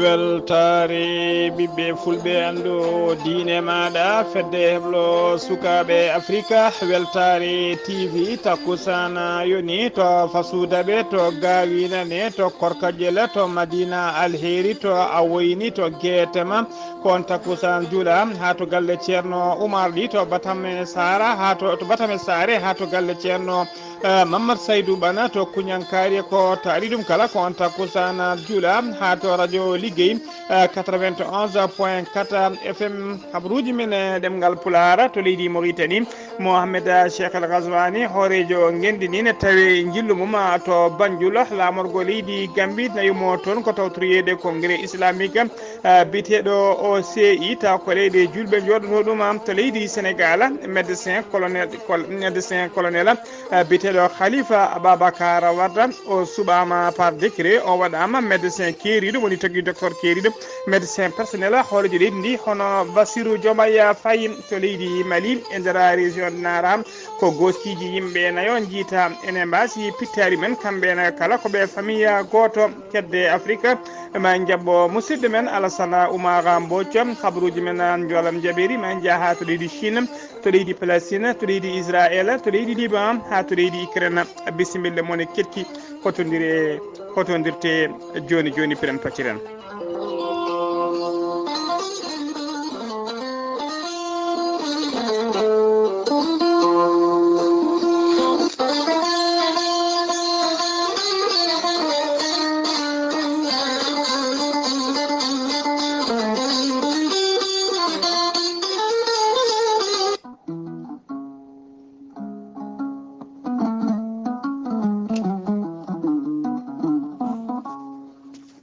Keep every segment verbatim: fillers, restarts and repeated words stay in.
Weltaare ɓiɓɓe fulɓe, anndu diine maaɗa, fedde heblo sukaaɓe Afrika. Weltaare T V, takkusaan yoni to Fasudaɓe, to Gawinane, to Korkajele, to Madina Alheri, to Awoyni, to Geetema, ko on takkusaan jula, haa to galle Ceerno Umar ɗi, to Batame Sara, haa to, to Batame Saare, haa to galle Ceerno, eh, Mammad Saydu Ɓana, to Kuñankaari, ko taari ɗum kala ko on takkusaan jula, haa to radio liggey, eh, quatre-vingt-onze point quatre F M. Habruuji men, eh, ɗemngal Pulaar to leydi Mauritanie. Mohamed Cheikh El Ghazouani, hooreejo ngenndi ndin, ne tawi njillu mum to Banjul, laamorgo leydi Gambie, nawi mo toon ko tawtoriyeede congrès islamique, eh, biyeteeɗo O C I, taw ko leyɗe juulɓe njooɗoto ɗum, to leydi Sénégal, médecin colonel, col-, médecin colonel, eh, biyeteeɗo Khalifa Ababacar Wade, o suɓaama par décret, o waɗaama médecin keeriiɗo, woni tagi docteur keeriiɗo, médecin personnel, hooreejo leydi ndi, hono Bassirou Diomaye Faye to leydi Mali, e nder région Nara, ko gooskiiji yimɓe nayo njiita ene mbaasi pittaari men, kamɓe nayo kala ko ɓe famiya gooto, kedde Afrika, ma en njaɓɓo musidɗo men Alassane Oumar Mbodj, habruuji men Njoolam Jabeeri, ma en njaha to leydi Chine, to leydi Palestine, to leydi Israël, to leydi Liban, haa to leydi Ukraine. Bisimilla mon e keɗki, hotondire, hotondirte jooni jooni, piren pacciren.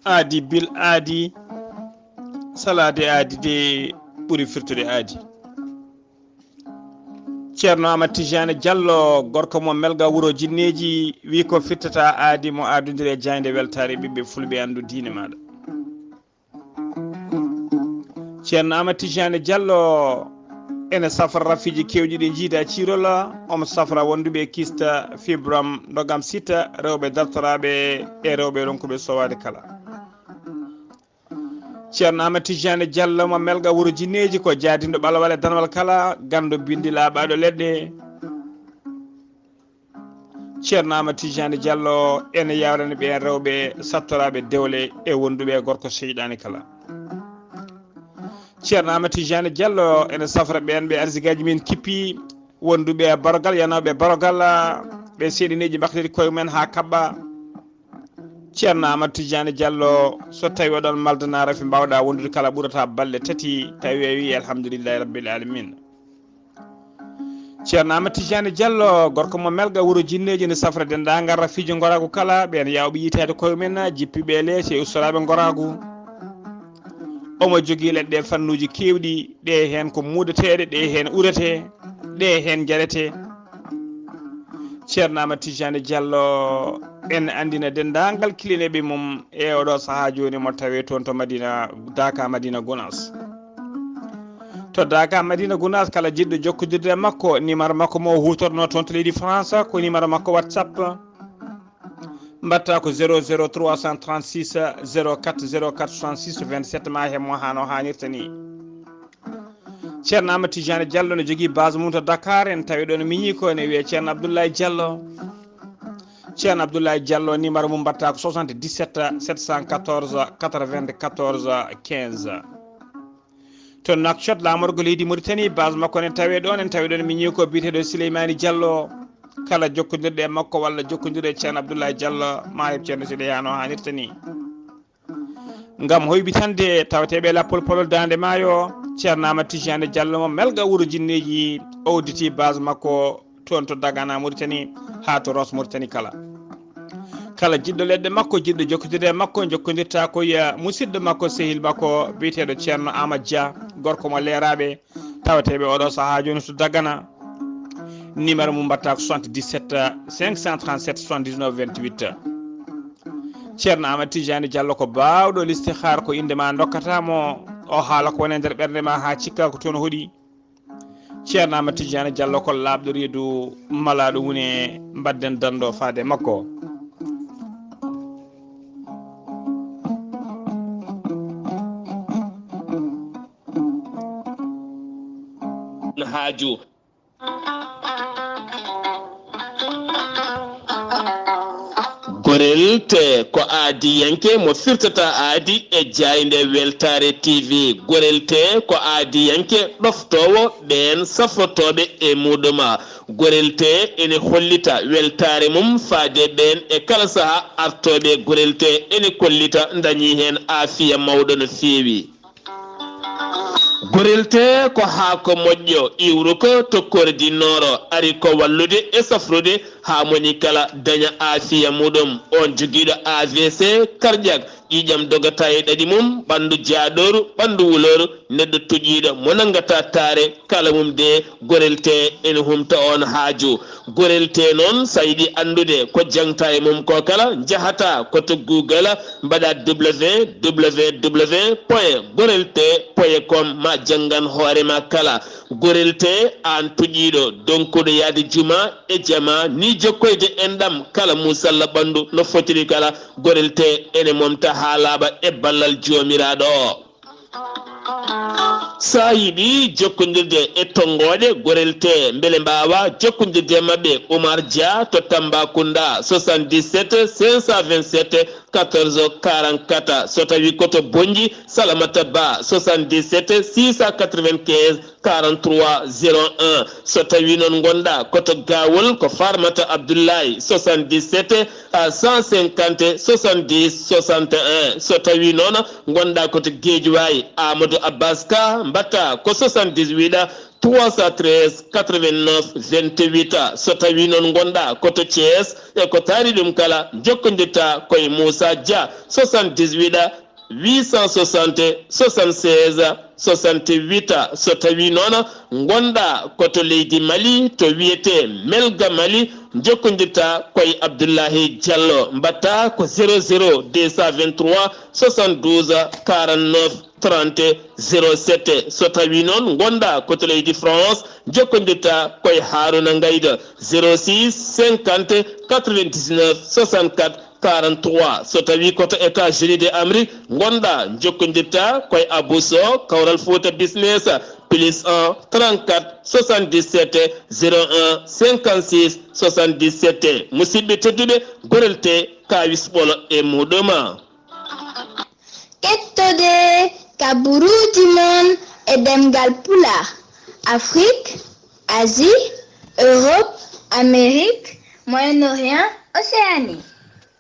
Aadi bil aadi, salaade aadi de ɓuri firtude aadi. Ceerno Amat Tijani Diallo, gorko mo Melga wuro Jinneeji, wi ko firtata aadi mo aadondiri e jaaynde weltaare ɓiɓɓe fulɓe, anndu diine maaɗa. Ceerno Amat Tijani Diallo ene safra rafiiji keewɗi ɗi njiida ciirol, omo safra wonduɓe kista fibram ndogam sita, rewɓe dartoraaɓe e rewɓe ronkuɓe sowaade kala. Ceerno Amat Tijani Diallo mo Melga wuro Jinneeji, ko jaadinɗo ɓalwal e danwal kala, ganndo binndi laaɓaaɗo leɗɗe. Ceerno Amat Tijani Diallo ene yawrani ɓeen rewɓe sattoraaɓe dewle e wonduɓe e gorko seyɗaani kala. Ceerno Amat Tijani Diallo ene safra ɓeen ɓe arsigaaji men kippi, wonduɓe e barogal, yanooɓe barogal, ɓe seeɗineeji mbaktiri koye mumen haa kaɓɓa. Ceerno Amat Tijani Diallo, so tawi oɗon maldana rafi mbawɗa wondude kala ɓurata balɗe tati, tawi a wi alhamdulillahi rabbil alamin. Ceerno Amat Tijani Diallo, gorko mo Melga wuro Jinneeji, ne safra denndaangal rafiiji ngoraagu kala, ɓeen yawɓe yitaade koye men, jippiɓe e leese e ustoraaɓe ngoraagu. Omo jogii leɗɗe fannuuji keewɗi, ɗe heen ko muudeteeɗe, ɗe heen uretee, ɗe heen njaretee. Ceerno Amat Tijani Diallo, en anndina denndaangal kilineeɓe mum e oɗo sahaa jooni mo tawee toon to Madina, Daaka Madina Gunaas. To Daaka Madina Gunaas, kala jiɗɗo jokkondirde e makko, numéro makko mo o huutorno toon to leydi France, ko numéro makko WhatsApp. Mbaɗta ko zéro zéro trois cent trente-six, zéro quatre zéro quatre soixante-six vingt-sept, ma he mo hano haanirta ni. Ceerno Amat Tijani Diallo ne jogii base mum to Dakar, en tawi ɗon miñi ko ene wiyee Ceerno Abdoulaye Diallo. Ceerno Abdoulaye Diallo, numéro mum mbaɗta ko soixante-dix-sept sept cent quatorze quatre-vingt-quatorze quinze. To Nouakchott, laamorgo leydi Mauritanie, base makko ne tawe ɗon, en tawi ɗon miñi ko biyeteeɗo Souleymani Diallo. Kala jokkondirɗe e makko walla jokkondirɗe e Ceerno Abdoulaye Diallo, ma heɓ Ceerno Sidi hano haanirta ni. Ngam hoyɓitande tawateeɓe lappol polol Daande Maayo, Ceerno Amat Tijani Diallo mo Melga wuro Jinneeji, o udditi base makko toon to Dagana Mauritanie haa to Ross Mauritanie kala. Kala jiɗɗo leɗɗe makko, jiɗɗo jokkondirde e makko, jokkondirta ko e musidɗo makko, sehil makko biyeteeɗo Ceerno Amadou Dia, gorko mo Leeraaɓe, tawateeɓe oɗo sahaa jooni to Dagana. Numéro mum mbaɗata ko soixante-dix-sept cinq cent trente-sept soixante-dix-neuf vingt-huit. Ceerno Amadou Tidiane Diallo ko baawɗo listihaar, ko innde ma ndokkata mo, o haala ko woni e nder ɓernde ma haa cikka ko toon hoɗi. Ceerno Amadou Tidiane Diallo ko laaɓɗo reedu, malaaɗo wune, mbaɗden danndo faade makko. Haaju. Gorel te ko aadiyanke mo firtata aadi e jaaynde Weltaare T V. Gorel te ko aadiyanke ɗoftoowo ɓeen safrotooɓe e muɗum. Gorel te ene hollita weltaare mum faade ɓeen e kala saha artooɓe. Gorel te ene kollita ndañi heen aafiya mawɗo no feewi. Gorel te ko haako moƴƴo, iwruko to kordi nooro, ari ko wallude e safrude haa moni kala daña aafiya muɗum. On jogiiɗo A V C, karƴak, ƴiiƴam dogata e ɗaɗi mum, ɓanndu jaaɗooru, ɓanndu wulooru, neɗɗo tuƴiiɗo mo nanngata taare, kala mum de gorel te ene humta on haaju. Gorel te noon, so a yiɗi anndude ko jaŋta e mum ko kala, njahata ko to Google, mbaɗa W W W point gorel te point com, ma janngan hoore ma kala. Gorel te, aan tuƴiiɗo, donkuɗo yahde juma e jama, ni jokkoyde enɗam kala muusalla ɓanndu no fotiri kala, gorel te ene momta haa laaɓa e ballal Joomiraaɗo o. So a yiɗi jokkondirde e tonngooɗe gorel te, mbele mbaawa jokkondirde e maɓɓe, Oumar Dia to Tambacounda, soixante-dix-sept cinq cent vingt-sept quatorze quarante-quatre. So tawi ko to Bonnji, Salamata Ba, soixante-dix-sept six cent quatre-vingt-quinze quarante-trois zéro un. So tawi noon ngonɗa ko to Gawol, ko Farmata Abdoulaye, soixante-dix-sept à cent cinquante soixante-dix soixante et un. So tawi noon ngonɗa ko to Guédiawaye, Amadou Abbas Ka, mbatta ko soixante-dix-huit trois cent treize quatre-vingt-neuf vingt-huit. So tawi noon ngonɗa ko to Thiès, e ko taari ɗum kala, jokkondirta ko e Moussa Dia, soixante-dix-huit huit cent soixante soixante-seize soixante-huit. So tawi noon ngonɗa ko to leydi Mali, to wiyete Melga Mali, jokkondirta ko e Abdoulahi Diallo, mbatta ko zéro zéro deux cent vingt-trois soixante-douze quarante-neuf trente zéro sept. So tawi noon ngonɗa ko to leydi France, jokkondirta ko e Harouna Ngaïda, zéro six cinquante quatre-vingt-dix-neuf soixante-quatre quarante-trois. So tawi ko to États-Unis de Amérique ngonɗa, jokkondirta ko e Abou Sow, Kawral Fouta Business, plus un trente-quatre soixante-dix-sept zéro un cinquante-six soixante-dix-sept. Musidɓe tedduɓe, gorel te, kawis ɓolo e muɗum. Kettode kaburuuji mon e ɗemngal Pulaar, Afrik, Asie, Europe, Amérique, Moyen-Orient, Océanie.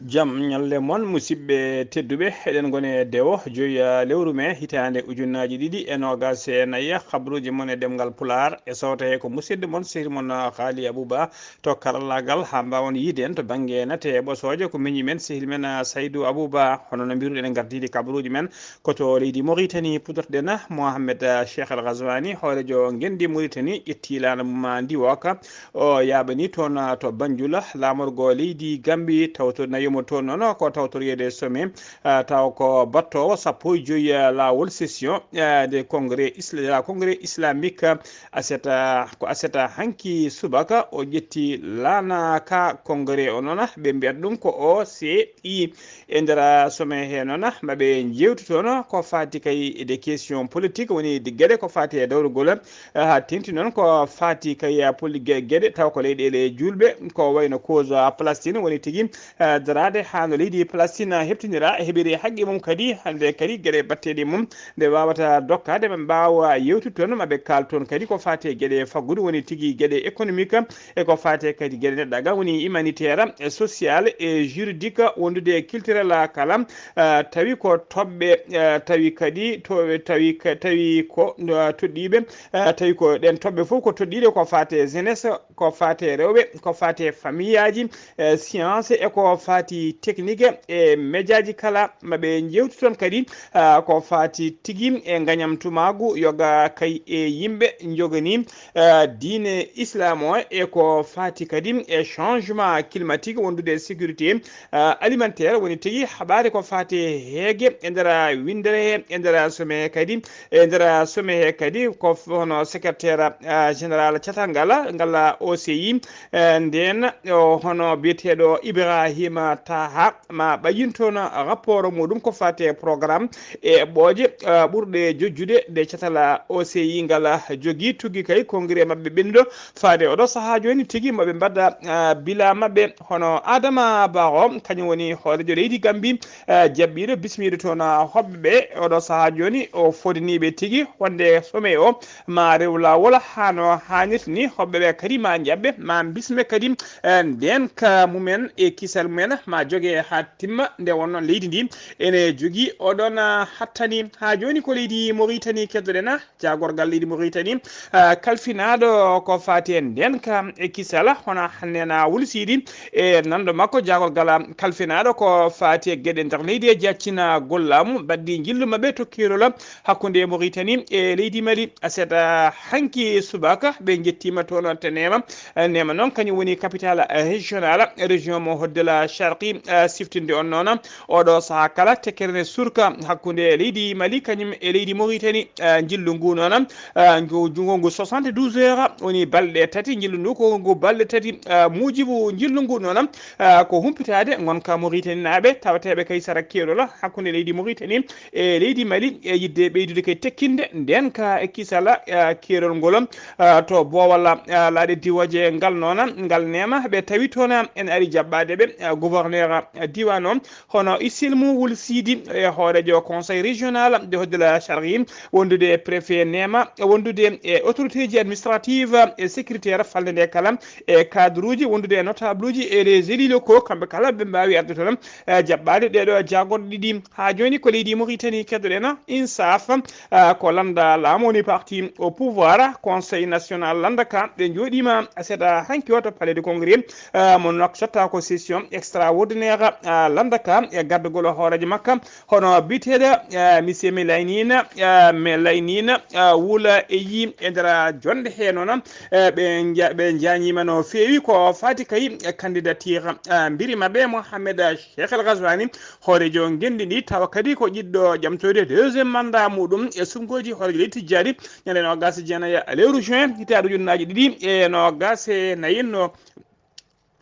Jam ñalle mon, musidɓe tedduɓe. Eɗen ngoni e dewo joyi, ah, lewru mee hitaande ujunnaaji ɗiɗi e noogaas e nayi. Kabaruuji mon e ɗemngal Pulaar e sowta he ko musidɗo mon, sehil mon, ah, Haali Abuba. To karallaagal, haa mbaawon yiyde en to bannge nate e ɓosooje, ko miñi men, sehil men, ah, Saydou Abouba. Hono no mbiruɗen, en ngardiiɗi kabaruuji men ko to leydi Mauritanie, puɗɗorɗen Mohamed, ah, Cheikh El Ghazouani, hooreejo ngenndi Mauritanie, ƴetti laana mum, ah, ndiwooka. O yaaɓani toon, ah, to Banjul, laamorgo leydi Gambie, tawto nayomo toon noon ko tawtoreede sommet, ah, taw ko battoowo sappo e joyi, ah, laawol session, ah, de congrès isla-, congrès islamique, ah, Aseta, ko Aseta hanki subaka o ƴetti laana ka congrès o noon, ɓe mbiyata ɗum ko O C I. E nder sommet he noon, maɓe njeewti toon ko faati kay e des questions politiques, woni de geɗe ko faati e dawrugol, haa teeŋti noon ko faati kay e poli-, ge-, geɗe taw ko leyɗeele juulɓe, ko wayno cause Palestine woni tigi, eh, Ade haa no leydi Palestine heɓtinira, heɓiri haqqe mum kadi, hannde kadi geɗe batteɗe mum nde wawata dokkade, ɓe mbaawa yewtude toon, maɓe kaal toon kadi ko faati e geɗe faggudu, woni tigi geɗe économique, e ko faati kadi geɗe neɗɗagal, woni humanitaire, e social, e juridique, wondude e culturel kala, eh, tawi ko toɓɓe, eh, tawi kadi to, tawi ka-, tawi ko, eh, toɗɗiiɓe, eh, tawi ko ɗen toɓɓe fof ko toɗɗiiɗe ko faati e jeunesse, ko faati e rewɓe, ko faati e famiyaaji, eh, science, e ko faati technique, e mejaaji kala, maɓe njewtu toon kadi, ah, ko faati tigi e ngañamtumaagu yoga kay e yimɓe njoganii, ah, diine Islam o, e ko faati kadi e changement climatique, wondude e sécurité, ah, alimentaire, woni tigi haɓaade ko faati e heege e nder winndere he, e nder sommet he kadi, e nder sommet he kadi ko f-, hono secrétaire, ah, général catal ngal, ngal O C I, eh, ndeen, o, hono biyeteeɗo Ibrahima Taha, ma ɓayin toon rapport muɗum ko faati e programme e eɓɓooje, eh, ɓurɗe jojjude ɗe catal O C I ngal jogii, tuggi kay congrès maɓɓe ɓenndo faade oɗo sahaa jooni tigi maɓe mbaɗa, eh, bila maɓɓe. Hono Adama Barrow, kañum woni hooreejo leydi Gambie, eh, jaɓɓiiɗo bismiiɗo toon hoɓɓe ɓe oɗo sahaa jooni, o fodiniiɓe tigi wonde sommet o ma rew laawol haa no haanirta ni, hoɓɓe ɓe kadi ma njaɓɓe, ma bisme kadi, eh, ndeenka mumen e kisal mumen ma joge haa timma. Nde wonno leydi ndi ene jogii oɗon, ah, hattani. Haa jooni ko leydi Mauritanie keddoɗen, ah, jaagorgal leydi Mauritanie, ah, kalfinaaɗo ko faati e ndeenka e kisal, hono hannde na wulsiidi e nanndo makko jaagorgal kalfinaaɗo ko faati e geɗe nder leydi e jaccina gollaamu, mbaɗdi njillu maɓɓe tokkirola hakkunde Mauritanie e leydi Mali. Aset, ah, hanki subaka ɓe njettiima toon to Neema. Eh, Neema noon kañum woni capital, eh, régional, région mo Hoddela Sharqi, eh, siftinde on noon. Oɗo sahaa kala tekkere ne surka hakkunde leydi Mali kañum e leydi Mauritanie, eh, njillu ngu noon, eh, ngu, ngu, ngu soixante-douze heures woni balɗe tati, njillu ndu ko ngu balɗe tati, eh, muujibu njillu ngu noon, eh, ko humpitaade ngonka Mauritanie naaɓe tawateeɓe kay sara keerol hakkunde leydi Mauritanie e leydi Mali, e yiɗde ɓeydude kay tekkinde ndeenka e kisal, eh, keerol ngol, eh, to boowal, eh, laaɗe diwooje ngal noon, ngal Neema, ɓe tawi toon, eh, ene ari jaɓɓaade ɓe, eh, gouverneur, eh, diiwaan o, hono Isilmu Wul Siidi, e hooreejo conseil régional de Hoddela Sharqi, wondude e préfet Neema, wondude e autorité ji administrative e sécuritaire falnde nde kala, e cadre uji, wondude e notable uji e les élus locaux, kamɓe kala ɓe mbaawi arde toon, eh, jaɓɓaade ɗeeɗo jaagorɗe ɗiɗi. Haa jooni ko leydi Mauritanie keddoɗen, INSAF, ah, ko lannda laamu woni parti au pouvoir, Conseil national lannda ka, ɓe njooɗiima seeɗa hanki o to Palais de Congrès, ah, mo Nouakchott ko session extraordinaire, ah, lannda ka e gardagol hooreejo makka, hono biyeteeɗo, ah, Monsieur Melaynine, ah, Melaynine, ah, Wula e yi e nder jonde he noon, eh, ɓe nja-, ɓe njaañiima no feewi ko faati kay e candidature, ah, mbiri maɓɓe Mohamed Cheikh El Ghazouani, hooreejo ngenndi ndi, tawa kadi ko ƴiɗɗo ƴamtoyde deuxième mandat muɗum e suɓngooji hooreejo leydi tijjaari ñande noogaas e jeenayi lewru juin hitaande ujunnaaji ɗiɗi e noogaas e nayi no.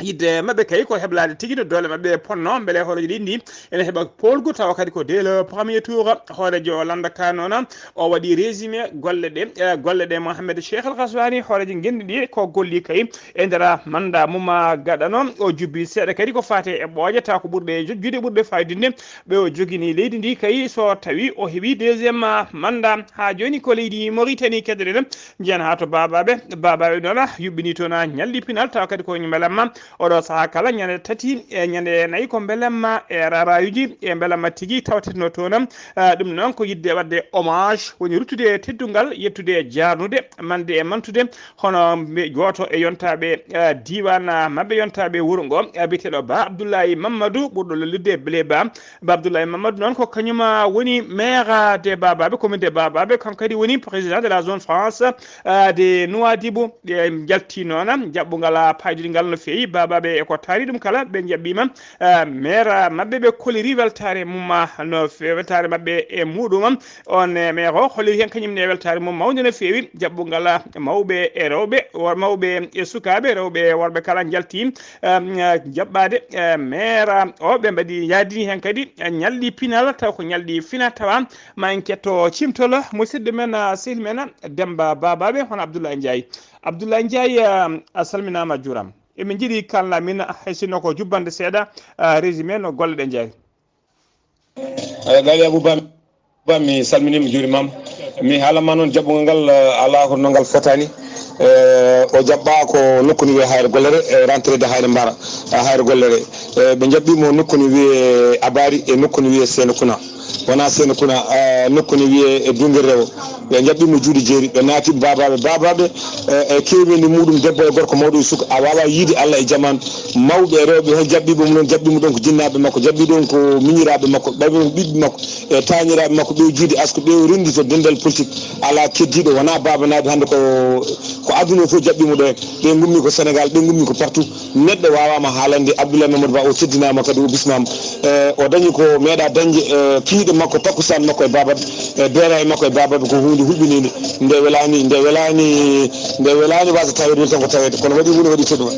Yiɗde maɓɓe kay ko heblaade tigi no doole maɓɓe ponno, mbele hooreejo leydi ndi ene heɓa poolgu, tawa kadi ko dès le premier tour. Hooreejo lannda ka noon o waɗi résumé golle ɗe, eh, golle ɗe Mohamed Cheikh El Ghazouani, hooreejo ngenndi ndi, ko golli kay e nder mandat mum gaɗano. O jubbi seeɗa kadi ko faati e ɓooƴe, tawa ko ɓurɓe jojjude, ɓurɓe faayidude ɓe o jogini leydi ndi kay, so tawi o heɓi deuxième mandat. Haa jooni ko leydi Mauritanie keddoɗen, njiyan haa to Babaɓe. Babaɓe noon yuɓɓini toon ñalɗi pinal, tawa kadi ko mbelamma oɗo sahaa kala ñande tati e ñande nayi ko mbelamma e rarayuji e mbelamma tigi tawteteno toon. Ah, ɗum noon ko yiɗde waɗde hommage, woni ruttude teddungal, yettude, jaarnude, mande e mantude hono mbe-, gooto e yontaaɓe, eh, diiwaan, ah, maɓɓe, yontaaɓe wuro ngo, eh, biyeteeɗo Ba Abdoulaye Mamadou, ɓurɗo lollude Blé Ba. Ba Abdoulaye Mamadou noon ko kañum, ah, woni maire, ah, de Babaɓe, commune de Babaɓe. Kanko kadi woni président de la zone France, ah, de Nouadhibou. Ɓe njalti noon, ah, jaɓɓungal, ah, paydungal no feewi. Babaɓe e ko taari ɗum kala, ɓe njaɓɓiima, ah, maire, ah, maɓɓe, ɓe koliri weltaare mum, ah, no fe-, weltaare maɓɓe e muɗum. On, eh, maire o holliri heen kañum ne weltaare mum mawnde no feewi, jaɓɓungal mawɓe e rewɓe, wor-, mawɓe e sukaaɓe, rewɓe e worɓe kala njalti, em, eh, jaɓɓaade, eh, maire o. Ɓe mbaɗi, yaadini heen kadi, eh, ñalɗi pinal, taw ko ñalɗi fina tawa. Ma en ketto cimtol musidɗo men, ah, sehil men, ah, Demba Babaɓe, hono Abdoulaye Ndiaye. Abdoulaye Ndiaye, ah, a salminaama, a juuraama. Emin njiɗi kalna min, hay sinno ko jubbande seeɗa, ah, résumé no golle ɗe njaari. Eh, Gali Abou Ba, Ba, mi salminiima, mi juurimaama. Mi haalanma noon jaɓɓugol ngal, eh, alaa hono ngal fotaani. Eh, o jaɓɓaa ko nokku ne wiyee Hayre Gollere, eh, rentrée de Hayre Mbara, eh, Hayre Gollere. Eh, ɓe njaɓɓii mo nokku ne wiyee Abari e nokku ne wiyee Seenukuna. Wonaa Seenukuna, eh, nokku ne wiyee e Dungel Rewo. Ɓe njaɓɓii mo juuɗe jeeri, ɓe naati baabaaɓe, baabaaɓe, eh, eh, keeweendi muuɗum, debbo e gorko, mawɗo e suka. A waawaa yiide Allah e jamaanu. Mawɓe e rewɓe, heen jaɓɓiiɓe mo noon, jaɓɓii mo ɗoon ko jinnaaɓe makko, jaɓɓii ɗoon ko miñiraaɓe makko, ɓayɓe ko ɓiɓɓe makko, e taañiraaɓe makko, ɓe o juuɗe asko, ɓe o renndito denndal politik. Alaa keddiiɗo, wonaa baabanaaɓe, hannde ko, ko aduna o fof jaɓɓii mo ɗo heen. Ɓe ngummi ko Sénégal, ɓe ngummi ko partout. Neɗɗo waawaama haalande Abdoulaye Mamadou Ba, o teddinaama kadi, o bismaama. Eh, o dañi ko meeɗaa dañde, eh, kiiɗe makko, takkusaan makko e baabaaɓe, eh, beera e makko e baabaaɓe, ko huunde hulɓiniinde. Nde welaani, nde welaani, nde welaani waasa taweede, weli tan ko taweede. Kono waɗi huunde, waɗi teddugal.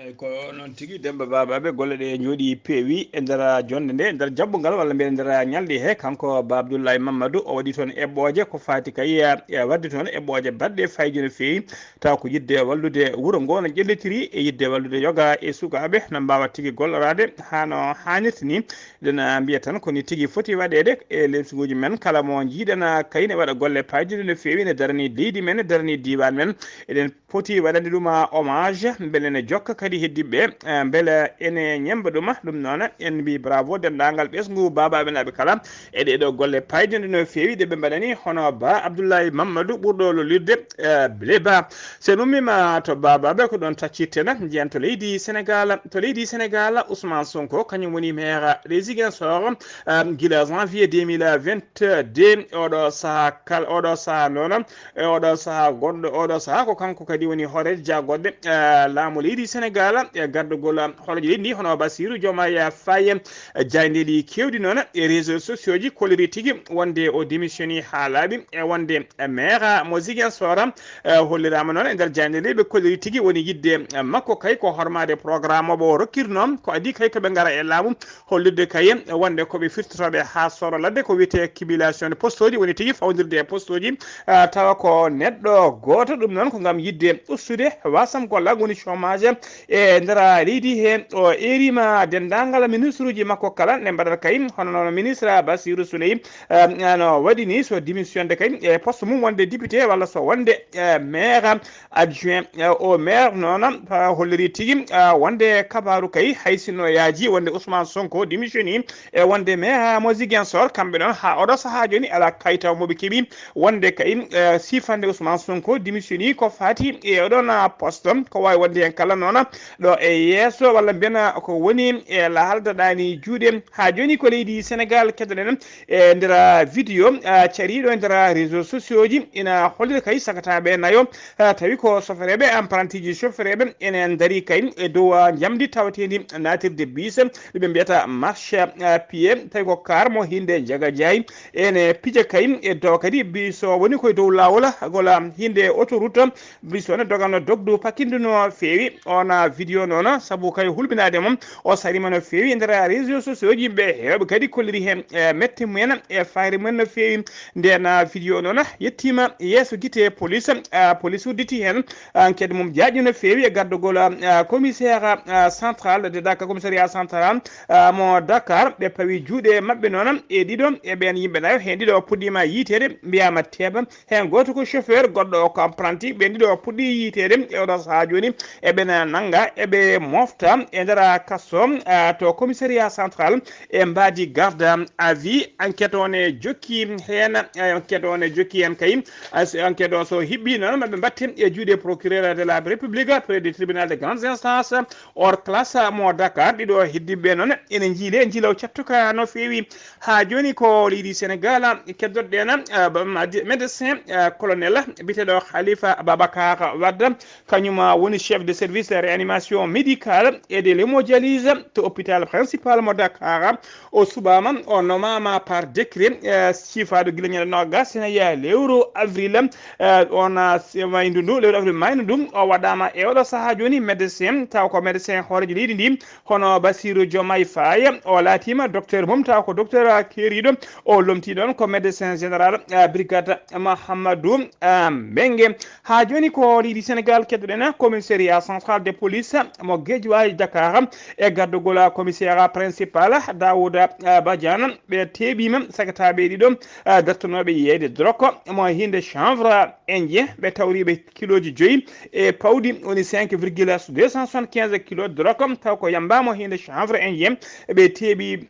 Eyyi, ko noon tigi, Demba Babaɓe, golle ɗe njooɗi peewi e nder, ah, jonnde nde, e nder jaɓɓungal walla mbiyen e nder, ah, ñalɗi he. Kanko Ba Abdoulaye Mamadou, o waɗi toon eɓɓooje ko faati kay, ah, e waɗde toon eɓɓooje baɗɗe fayida no feewi, taw ko yiɗde wallude wuro ngo no ƴellitiri e yiɗde wallude yoga e sukaaɓe no mbaawa tigi golloraade haa no haanirta ni. Eɗen, ah, mbiya tan ko ni tigi foti waɗeede e leesguuji men, kala mo njiiɗen, ah, kay ne waɗa golle paydiiɗe no feewi, ne darani leydi men, ne darani diiwaan men. Eɗen poti waɗande ɗum, ah, hommage, mbele ene jokka kadi heddii ɓe, eh, mbele ene ñemmba ɗum. Ɗum noon, en mbii bravo denndaangal ɓesngu baabaaɓe naaɓe kala e ɗee ɗoo golle paydiiɗe no feewi ɗe ɓe mbaɗani, hono Ba Abdoulaye Mamadou ɓurɗo lollirde, eh, Bleba. So en ummiima to baabaaɓe, ko ɗoon taccirten, njiyen to leydi Senegaal. To leydi Senegaal, Ousmane Sonko, kañum woni maire de Ziguinchor, eh, gila janvier deux mille vingt-deux, oɗo sahaa kal-, oɗo sahaa noon, e oɗo sahaa gonɗo, oɗo sahaa ko kanko kadi woni hooreejo jagorɗe, eh, laamu leydi Senegaal, e gardagol hooreejo leydi ndi, hono Bassirou Diomaye Faye. Eh, jaayndeeji keewɗi noon e réseaux sociaux ji kolliri tigi wonde o démissionnii haa laaɓi, e wonde, eh, maire mo Ziguinchor, eh, holliraama noon e nder jaayndeeji, ɓe kolliri tigi woni yiɗde, eh, makko kay ko hormaade programme mo o rokkirnoo, ko adii kay ko ɓe ngara e laamu. Hollirde kay wonde ko ɓe firtotooɓe haa soora ladde, ko wiyetee cumulation de poste uji, woni tigi fawndirde e poste uji, ah, tawa ko neɗɗo gooto. Ɗum noon ko ngam yiɗde ustude wasam gollal, woni chômage e nder leydi he. O eeriima denndaangal ministre uji makko kala ne mbaɗata kay, hono noon ministre Bassirou Souleye, ah, no waɗi ni so démissionde kay e poste mum wonde député walla so wonde, eh, maire adjoint, eh, au maire noon, ah, holliri tigi, ah, wonde kabaaru kay, hay sinno yaaji wonde Ousmane Sonko démissionnii, e wonde maire mo Ziguinchor, kamɓe noon haa oɗo sahaa jooni alaa kayitaw mo ɓe keɓi wonde kay, eh, sifande Ousmane Sonko démissionnii ko faati e oɗon, ah, poste. Ko waawi wonde heen kala noon ɗo e yeeso walla mbiyen ko woni e la haldaɗaani juuɗe. Haa jooni ko leydi Senegaal keɗoɗen e nder vidéo, ah, cariiɗo e nder réseaux sociaux ji, ina hollira kay sakataaɓe nayo, ah, tawi ko sofereeɓe, apprenti ji sofereeɓe, ene ndarii kay e dow, ah, njamndi tawateendi naatirde bus, ɗo ɓe mbiyata marche, ah, pied, tawi ko car mo hinnde Njaga Njaay, ene pija kay e dow kadi bus o woni koye dow laawol, gola hinnde autoroute, bus o ne dogano dogdu pakkindu no feewi. On, ah, vidéo noon, sabu kay hulɓinaade mum, o sariima no feewi e nder réseaux sociaux ji, yimɓe heewɓe kadi kolliri heen, eh, mette mumen e fayre mumen no feewi. Ndeen, ah, vidéo noon yettiima yeeso gite police, ah, police udditi heen, ah, enquête mum jaaƴi no feewi e gardagol, ah, commissaire, ah, central de Dakar, commissariat central, ah, mo Dakar. Ɓe pawi juuɗe maɓɓe noon e ɗiɗo e ɓeen yimɓe nayo, heen ɗiɗo puɗɗiima yiyteede, mbiyaama teeba. Heen gooto ko chauffeur, goɗɗo o ko apprenti. Ɓeen ɗiɗo puɗɗii yiyteede e oɗo sahaa jooni. Eɓe na nannga, eɓe mofta e nder kaso, ah, to commissariat central e mbaadi garde à vue. Enquête o ne jokki heen, eh, enquête o ne jokki heen kay. Ah, so enquête o so hiɓɓi noon, maɓe mbatte e juuɗe procureur de la République près du tribunal de grande instance hors classe mo Dakar. Ɗiɗo heddiɓe noon ene njiile, njiilaw cattuka no feewi. Haa jooni ko leydi Senegaal keddoɗen, ah, ba-, ma-, di-, médecin, ah, colonel biyeteeɗo Khalifa Babacar Wade, kañum, ah, woni chef de service réanimation Médicale et de l'hémodialyse to hôpital principal mo Dakar. O suɓaama, o nomaama par décret, eh, ciifaɗo gila ñande nogas ene yaha lewru avril, eh, on, ah, s-, maydu ndu, lewru avril maydu ndu. O waɗaama e oɗo sahaa jooni médecin, taw ko médecin hoorejo leydi ndi, hono Bassirou Diomaye Faye. O laatiima docteur mum, taw ko docteur keeriiɗo. O lomtii ɗoon ko médecin général, eh, brigade Mahamadou, eh, Mbengue. Haa jooni ko leydi Sénégal keddoɗen, commissariat central de police mo Guédiawaye Dakar e gardugol commissariat principal Daouda, eh, Badiane, ɓe teeɓiima sakataaɓe ɗiɗo, eh, dartanooɓe yeeyde drogue mo hinde chanvre indien, ɓe tawriiɓe kilooji joyi e pawdi, woni cinq virgule deux cent soixante-quinze kilo drogue, taw ko yamba mo hinde chanvre indien ɓe teeɓi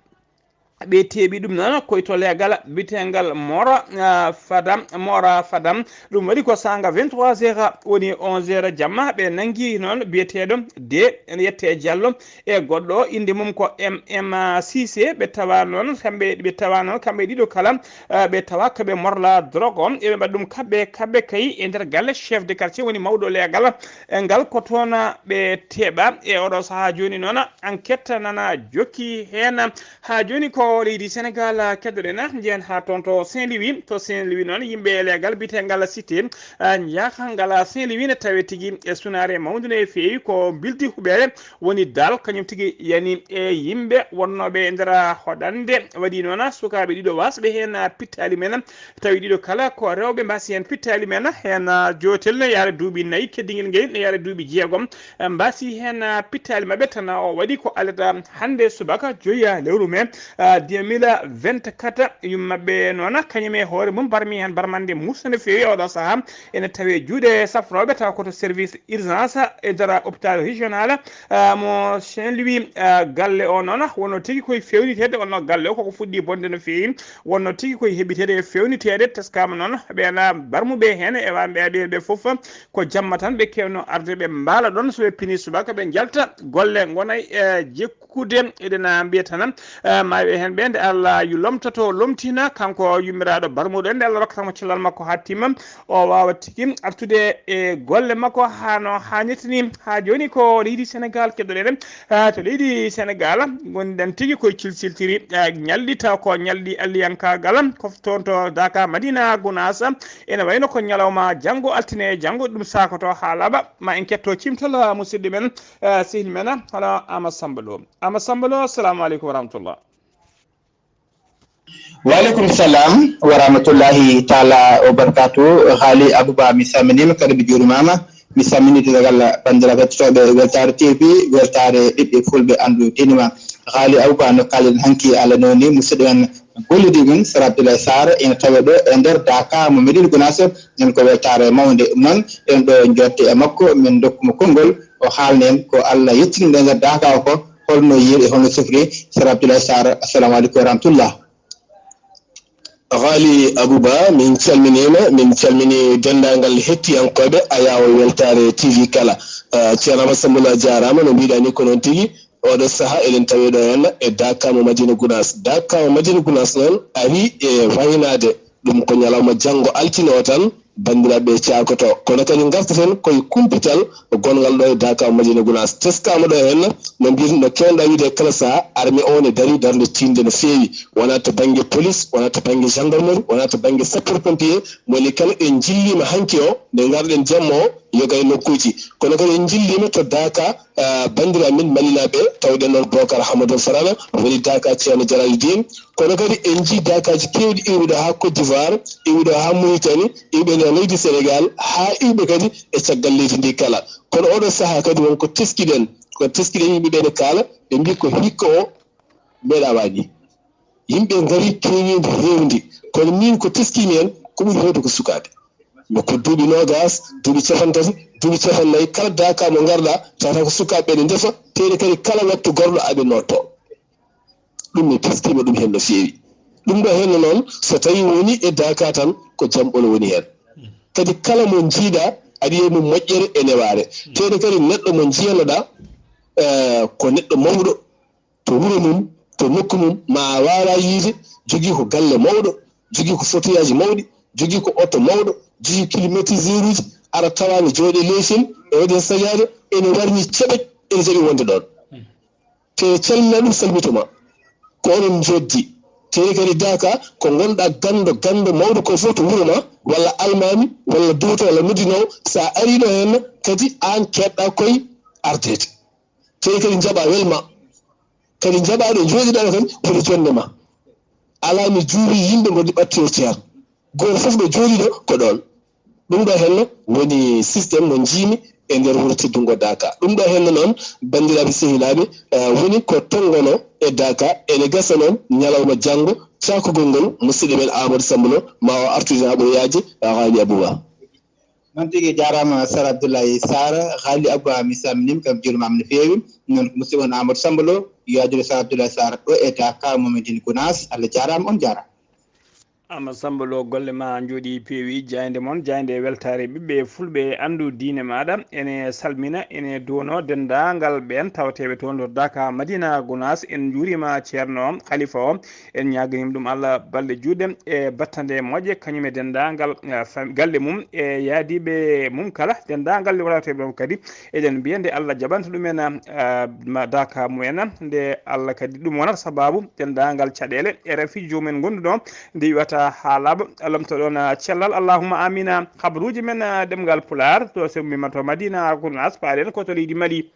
Ɓe teeɓi ɗum noon koye to leegal biyeteengal Mora, ah, Fadam, Mora Fadam. Ɗum waɗi ko saanga vingt-trois heures, woni onze heures jamma, ɓe nanngi noon biyeteeɗo De, ene yette e Diallo, e goɗɗo innde mum ko M M Cissé. Ɓe tawa noon kamɓe, ɓe tawa noon kamɓe ɗiɗo kala, ah, ɓe tawa ko ɓe morla drogue o. Eɓe mbaɗi ɗum kaɓɓe, kaɓɓe kay e nder galle chef de quartier, woni mawɗo leegal, e ngal ko toon ɓe teeɓa. E oɗo sahaa jooni noon, enquête nana jokki heen. Haa jooni ko leydi Senegaal keddoɗen, njehen haa toon to Saint-Louis. To Saint-Louis noon, yimɓe e leegal biyeteengal Cité, ah, njaahangal Saint-Louis ne tawee tigi e sunaare mawnde no feewi. Ko bildi huɓeere woni daal, kañum tigi yani e yimɓe wonnooɓe e nder hoɗande. Waɗi noon, sukaaɓe ɗiɗo waasɓe heen pittaali men, tawi ɗiɗo kala ko rewɓe, mbaasi heen pittaali men, heen, ah, jootel ne yaara duuɓi nayi, keddingel ngel ne yaara duuɓi jeegom. Eh, mbaasi heen, ah, pittaali maɓɓe tan. O waɗi ko alet, ah, hannde subaka joyi, ah, lewru mee, ah, deux mille vingt-quatre. Yumma maɓɓe noon, kañum e hoore mum, barmi heen barmande muusa no feewi. Oɗo sahaa ene tawee juuɗe safrooɓe, tawa ko to service urgence e nder hôpital régional, ah, mo Saint-Louis. Ah, galle o noon, wonno tigi koye feewniteede, wonno galle o koko fuɗɗi bonde no feewi, wonno tigi koye heɓiteede e feewniteede. Teskaama noon, ɓeen barmuɓe heen e ɓe, ɓe, ɓe fof ko jamma tan ɓe keewno arde, ɓe mbaala ɗoon, so ɓe pinii subaka ɓe njalta golle, ngona e jekkude. Eɗen mbiya tan, eh, maayɓe heen ɓe, nde Allah yu lomtoto, lomtina, kanko yummiraaɗo barmuɗo, nde Allah rokkata mo cellal makko haa timma, o waawa tigi artude e golle makko haa no haanirta ni. Haa jooni ko leydi Senegaal keddoɗen, eh, to leydi Senegaal ngonɗen tigi koye cilciltiri, eh, ñalɗi, taw ko ñalɗi alliyankaagal, ko toon to Daaka Madina Gunaas, ene wayno ko ñalawma janngo altine, janngo ɗum saakoto haa laaɓa. Ma en ketto cimtol, ah, musidɗo men, ah, sehil men, ah, hono Ama Samba Lo. Ama Samba Lo, assalamu aleykum wa rahmatullah. Wa aleykum salam wa rahmatullahi taala wa barakatuh. Haali Abouba, mi salminiima, kadi mi juurimaama. Mi salminii denndaangal banndiraaɓe heɗotooɓe Weltaare T V, Weltaare ɓiɓɓe Fulɓe, anndu diine ma. Haali Abouba, no kaalen hanki, Allah nooni musidɗo men gollidii men, Sara Abdoulaye Sarr, ina tawee ɗo e nder Daaka mo Médina Gounass. Nden ko weltaare mawnde. Ɗum noon, en ɗo njootte e makko, min ndokku mo konngol, o haalna en ko Allah yettini ɗo e nder Daaka o ko, holno yiiri e holno sifri. Sara Abdoulaye Sarr, assalamu aleykum wa rahmatullah. Haali Abouba, min calminiima, min calminii denndaangal hettiyankooɓe Ayaawo Weltaare T V kala. Ah, Ceerno Amadou Samba Lo, a jaaraama, no mbiɗaa ni ko noon tigi. Oɗo sahaa eɗen tawee ɗo henna e Daaka mo Madina Gounass. Daaka mo Madina Gounass noon ari e waynaade. Ɗum ko ñalawma janngo altine o tan, banndiraaɓe caakoto. Kono kadi ngartaten koye kumpital gonngal ɗo e Daaka mo Madina Gounass. Teskaama ɗo henna, no mbiyeten, no keewɗaa wiide e kala sahaa, armée o ne darii darnde tiiɗnde no feewi. Wonaa to bannge police, wonaa to bannge gendarmerie, wonaa to bannge sapeur pompier, moni kala en njilliima hanki o, nde ngarɗen jamma o, yoga e nokkuuji. Kono kadi en njilliima to Daaka, ah, banndiraaɓe men Malinaaɓe, tawɗen ɗoon Bocar Hamadou Farana, woni Daaka Ceerno Jalaalu Diin. Kono kadi en njii Daakaaji keewɗi iwɓe ɗo haa Côte d'Ivoire, iwɓe ɗo haa Mauritanie, iwɓe nder leydi Senegaal, haa iwɓe kadi e caggal leydi ndi kala. Kono oɗo sahaa kadi won ko teskiɗen, ko teskiɗen yimɓe ɓe ne kaala, ɓe mbii ko hikka o meeɗaa waɗde. Yimɓe ngari keewindi heewndi, kono min ko teskiimi heen ko ɓuri heewde ko sukaaɓe. Mo ko duuɓi noogas, duuɓi cappanɗe tati, duuɓi cappanɗe nayi, kala Daaka mo ngarɗaa, tawata ko sukaaɓe ɓe ne ndefa, teyde kadi kala wattu gorɗo aɓe nootto. Ɗum mi teskiima ɗum heen no feewi. Ɗum ɗo heen noon, so tawii woni e Daaka tan, ko jam ɓolo woni heen. Kadi kala mo njiiɗaa, aɗa yiya mum moƴƴere e newaare. Teyde kadi neɗɗo mo njiyanoɗaa, eh, ko neɗɗo mawɗo, to wuro mum, to nokku mum, ma a waawaa yiide, jogii ko galle mawɗo, jogii ko fotuyaaji mawɗi, jogii ko oto mawɗo, jogii climatiseur uji, ara tawa ne jooɗii leyfel, e waɗi heen sajaade, ene warñi ceɓe, ene jaɓi wonde ɗoon. Te calmina ɗum, salmito ma. Ko onon njoddi. Te kadi daka ko ngonɗa ganndo, ganndo mawɗo ko fof to wuro ma, walla almaami, walla duwoto, walla noddinoowo, so a arii ɗo heen kadi aan keɓɗa koye ardeede. Te kadi njaɓa welma. Kadi njaɓa ɗo njooɗiɗa ɗo kadi woni jonde ma. Alaa mi juuwi yimɓe mboɗi ɓattoyoo ceer. Gooto fof ɗo jooɗiɗo ko ɗoon. Ɗum ɗo henno woni système mo njiimi e nder wuro teddungo Daka. Ɗum ɗo henno noon, banndiraaɓe sehilaaɓe, eh, woni ko tonngono e Daka. Ene gasa noon ñalawma janngo, cakugol ngol, musidɗo men Amadou Samba Lo, ma o artu heen haa ɓooyaaji, Haali Abouba. Noon tigi, jaaraama Sar Abdoulaye Sarr, Haali Abouba, mi salminiima, kam juurmaama no feewi. Noon ko musidɗo mon Amadou Samba Lo, yo a juure Sar Abdoulaye Sarr ɗo e Daka, Momadine Gounass. Allah jaaraama, on jaaraama. Amadou Samba Lo, golle ma njooɗi peewi, jaaynde mon, jaaynde weltaare ɓiɓɓe fulɓe, anndu diine maaɗa, ene salmina, ene duwono denndaangal ɓeen tawateeɓe toon to Daka, Madina Gounass. En njuuriima ceerno Khalifa o, en ñaaganiima ɗum Allah balɗe juutɗe e battande moƴƴe, kañum e denndaangal, eh, fam-, galle mum e yaadiiɓe mum kala, denndaangal nde waɗateeɓe ɗoon kadi. Eɗen mbiya nde Allah jaɓanta ɗumen, eh, ma Daka mumen, nde Allah kadi ɗum wonata sabaabu denndaangal caɗeele R F I jomumen ngonduɗo nde wiwata haa laaɓa, lomtoɗon, eh, cellal. Allahumma amina. Habaruuji men, eh, ɗemngal Pulaar, to semmbiima to Madina Gounass, paaɗen ko to leydi Mali.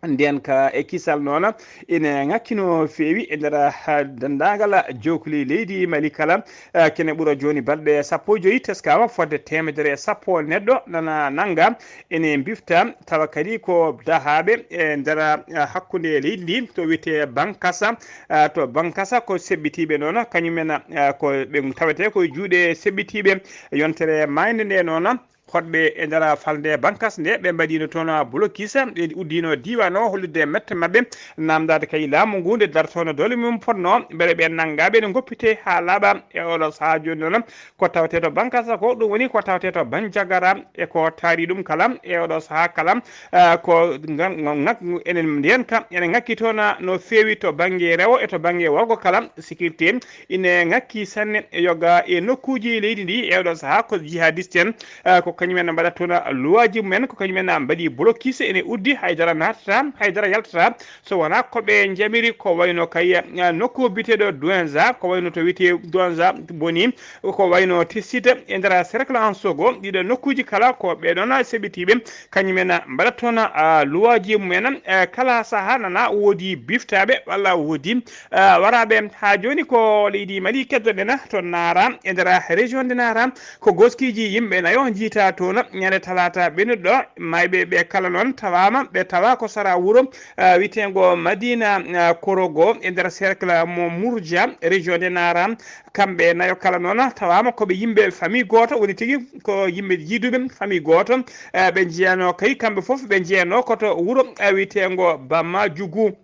Ndeen ka e kisal noon ine ŋakki no feewi e nder, ah, denndaangal jookli leydi Mali kala. Ah, kene ɓura jooni balɗe sappo e joyi teskaama fodde teemedere e sappo neɗɗo nana nannga ene mbifta, tawa kadi ko dahaaɓe e nder, ah, hakkunde leydi ndi to wiyetee Bankasa. Ah, to Bankasa ko seɓɓitiiɓe noon, kañumen, ah, ko ɓe tawetee ko e juuɗe seɓɓitiiɓe. Yontere maaynde nde noon, hoɗɓe e nder falnde Bankas nde, ɓe mbaɗiino toon blocus, ɓe uddiino diiwaan o, hollude mette maɓɓe, naamndaade kay laamu ngu nde dartono doole mum potno, mbele ɓe nanngaa ɓe, ene ngoppitee haa laaɓa. E oɗo sahaa jooni noon, ko tawetee to Bankas ko ɗum woni ko tawetee to Banjagara, e ko taari ɗum kala e oɗo sahaa kala, ah, ko nga-, nga-, nga-, enen ndeen ka, ene ŋakki toon no feewi to bannge rewo e to bannge worgo kala, sécurité ine ŋakki sanne e yoga e nokkuuji leydi ndi. E oɗo sahaa ko jihadiste en, ah, ko kañumen mbaɗata toon luwaaji mumen, ko kañumen mbaɗi blocus, ene uddi, haydara naatata, haydara yaltata, so wonaa ko ɓe njamiri, ko wayno kay, ah, nokku biyeteeɗo Douenza, ko wayno to wiyetee Douenza boni, ko wayno Tessite e nder cercle Ansogo, ɗiɗo nokkuuji kala ko ɓe ɗoon seɓɓitiiɓe, kañumen mbaɗata toon, ah, luwaaji mumen, eh, kala sahaa nana woodi biftaaɓe walla woodi, ah, waraaɓe. Haa jooni ko leydi Mali keddoɗen to Nara, e nder région de Nara, ko goskiiji yimɓe nayo njiytaa toon ñande talaata ɓennuɗo. Maayɓe ɓe kala noon tawaama, ɓe tawa ko sara wuro, ah, wiyeteengo Madina, ah, Korogo e nder cercle mo Murja, région de Nara. Kamɓe nayo kala noon tawaama ko ɓe yimɓe famille gooto, woni tigi ko yimɓe jiiduɓe famille gooto. Eh, ɓe njeyanoo kay, kamɓe fof ɓe njeyanoo ko to wuro, eh, wiyeteengo Bamajugu.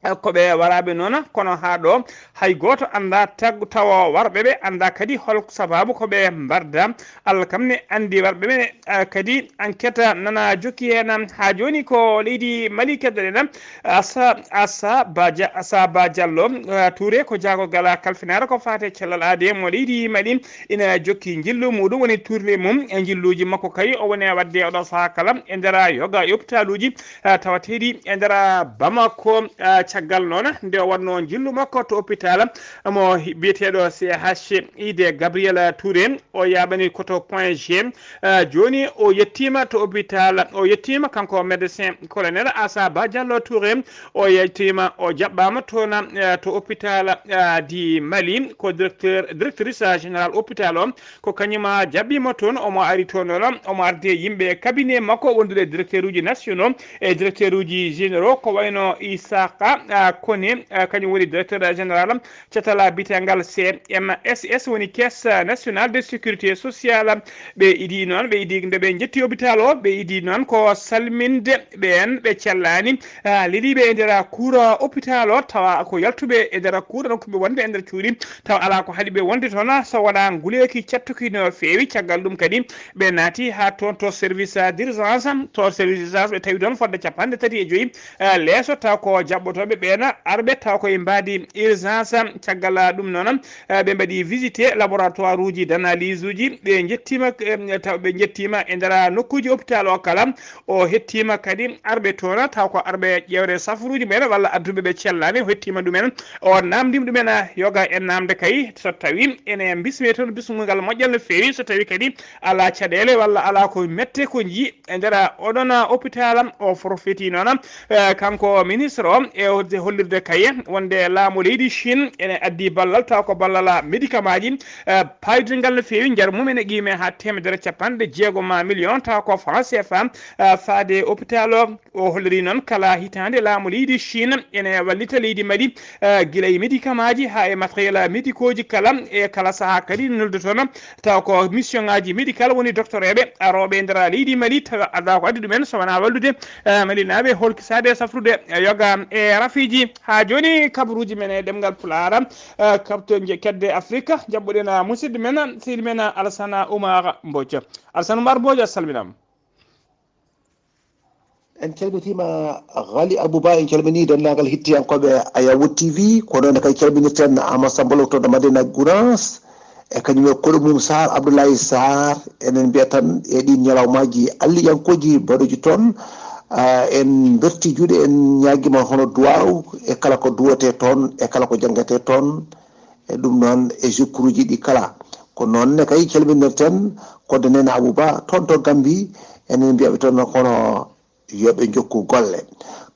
Eh, ko ɓe waraaɓe noon, kono haa ɗo hay gooto anndaa tag-, tawo warɓe ɓe, anndaa kadi hol sabaabu ko ɓe mbarda. Allah kam ne anndi warɓe ɓe, eh, kadi enquête nana jokki heen. Haa jooni ko leydi Mali keddoɗen. Asa, Asa Ba Dia-, Asa Ba Diallo, eh, Touré ko jaagorgal kalfinaare ko faati e cellal aadee mo leydi Mali, ina jokki njillu muɗum, woni tournée mum e njilluuji makko kay o woni e waɗde oɗo sahaa kala e nder yoga e hôpitaluuji, eh, tawateeɗi e nder Bamako. Eh, caggal noon nde o waɗnoo njillu makko to hôpital mo biyeteeɗo C H I de Gabriel Touré, o yaaɓani ko to Point G. Eh, jooni o yettiima to hôpital, o yettiima kanko médecin colonel Asa Ba Diallo Touré, o yettiima, o jaɓɓaama toon, eh, to hôpital, eh, di Mali, ko directeur, directrice générale hôpital o, ko kañum jaɓɓiimo toon, omo ari toon noon, omo ardi e yimɓe cabinet makko wondude directeur uji nationaux e directeur uji généraux, ko wayno Isaka, eh, Kone, eh, kañum woni directeur général catal biyeteegal C M S S, woni Caisse Nationale de Sécurité Sociale. Ɓe idi noon, ɓe idi nde ɓe njetti hôpital o, ɓe idi noon ko salminde ɓeen ɓe cellaani, ah, leliiɓe e nder cour hôpital o, tawa ko yaltuɓe e nder cour, donc ɓe wonde e nder cuuɗi, tawa alaa ko haɗi ɓe wonde toon, so wonaa nguleeki cattuki no feewi. Caggal ɗum kadi, ɓe naati haa toon to service d'urgence, to service d'urgence ɓe tawi toon fodde capanɗe tati e joyi, ah, leeso, taw ko jaɓɓotooɓe ɓeena arɓe taw koye mbaadi urgence. Caggal ɗum noon, eh, ɓe mbaɗi visité laboratoire uji d'analyse uji, ɓe njettiima, eh, taw ɓe njettiima e nder nokkuuji hôpital o kala. O hettiima kadi arɓe toon taw ko arɓe ƴeewde safaruuji mumen walla adduɓe ɓe cellaani, o hettiima ɗumen, o naamndiima ɗumen, yoga en naamde kay so tawi ene bismee toon bismugol ngal moƴƴal no feewi, so tawi kadi alaa caɗeele walla alaa ko mette ko njii e nder oɗon hôpital. O forfiti noon, eh, kanko ministre o e hollirde kay wonde laamu leydi Chine ene addi ballal taw ko ballal médicament ji, eh, paydingal no feewi, njar mum ene qiime haa teemedere capanɗe jeegom million taw ko franc C F A, eh, faade hôpital o. O holliri noon kala hitaande laamu leydi Chine ene wallita leydi Mali, eh, gila e médicament ji haa e matériel médicaux ji kala, e kala sahaa kadi nulde toon taw ko mission ngaji médical woni doctoreeɓe arooɓe e nder leydi Mali, tawa alaa ko addi ɗumen so wonaa wallude, eh, Malinaaɓe holkisaade e safrude, eh, yoga e rafiiji. Haa jooni kabaruuji men e ɗemngal Pulaar, eh, kabto je kedde Afrika, jaɓɓuɗen, eh, musidɗo men, sehil men, Alassane Oumar Mbodj. Alassane Oumar Mbodj, a salminaama. En calmitiima Ghali Abouba, en calminii denndaangal hettiyankooɓe Ayawu T V, ko noon kay calminirten Ama Samba Lo to Madina Gounass, e kañum e koɗo mum Sarr, Abdoulaye Sarr, enen mbiya tan e ɗiin ñalawmaaji alliyankooji baɗooji toon, ah, en mberti juuɗe, en ñaagiima hono duwaaw e kala ko duwetee toon, e kala ko janngetee toon, e ɗum noon e jikkuruuji ɗi kala. Ko noon ne kay calminirten kodde Neene Abouba toon to Gambie, enen mbiyaɓe toon kono yo ɓe njokku golle.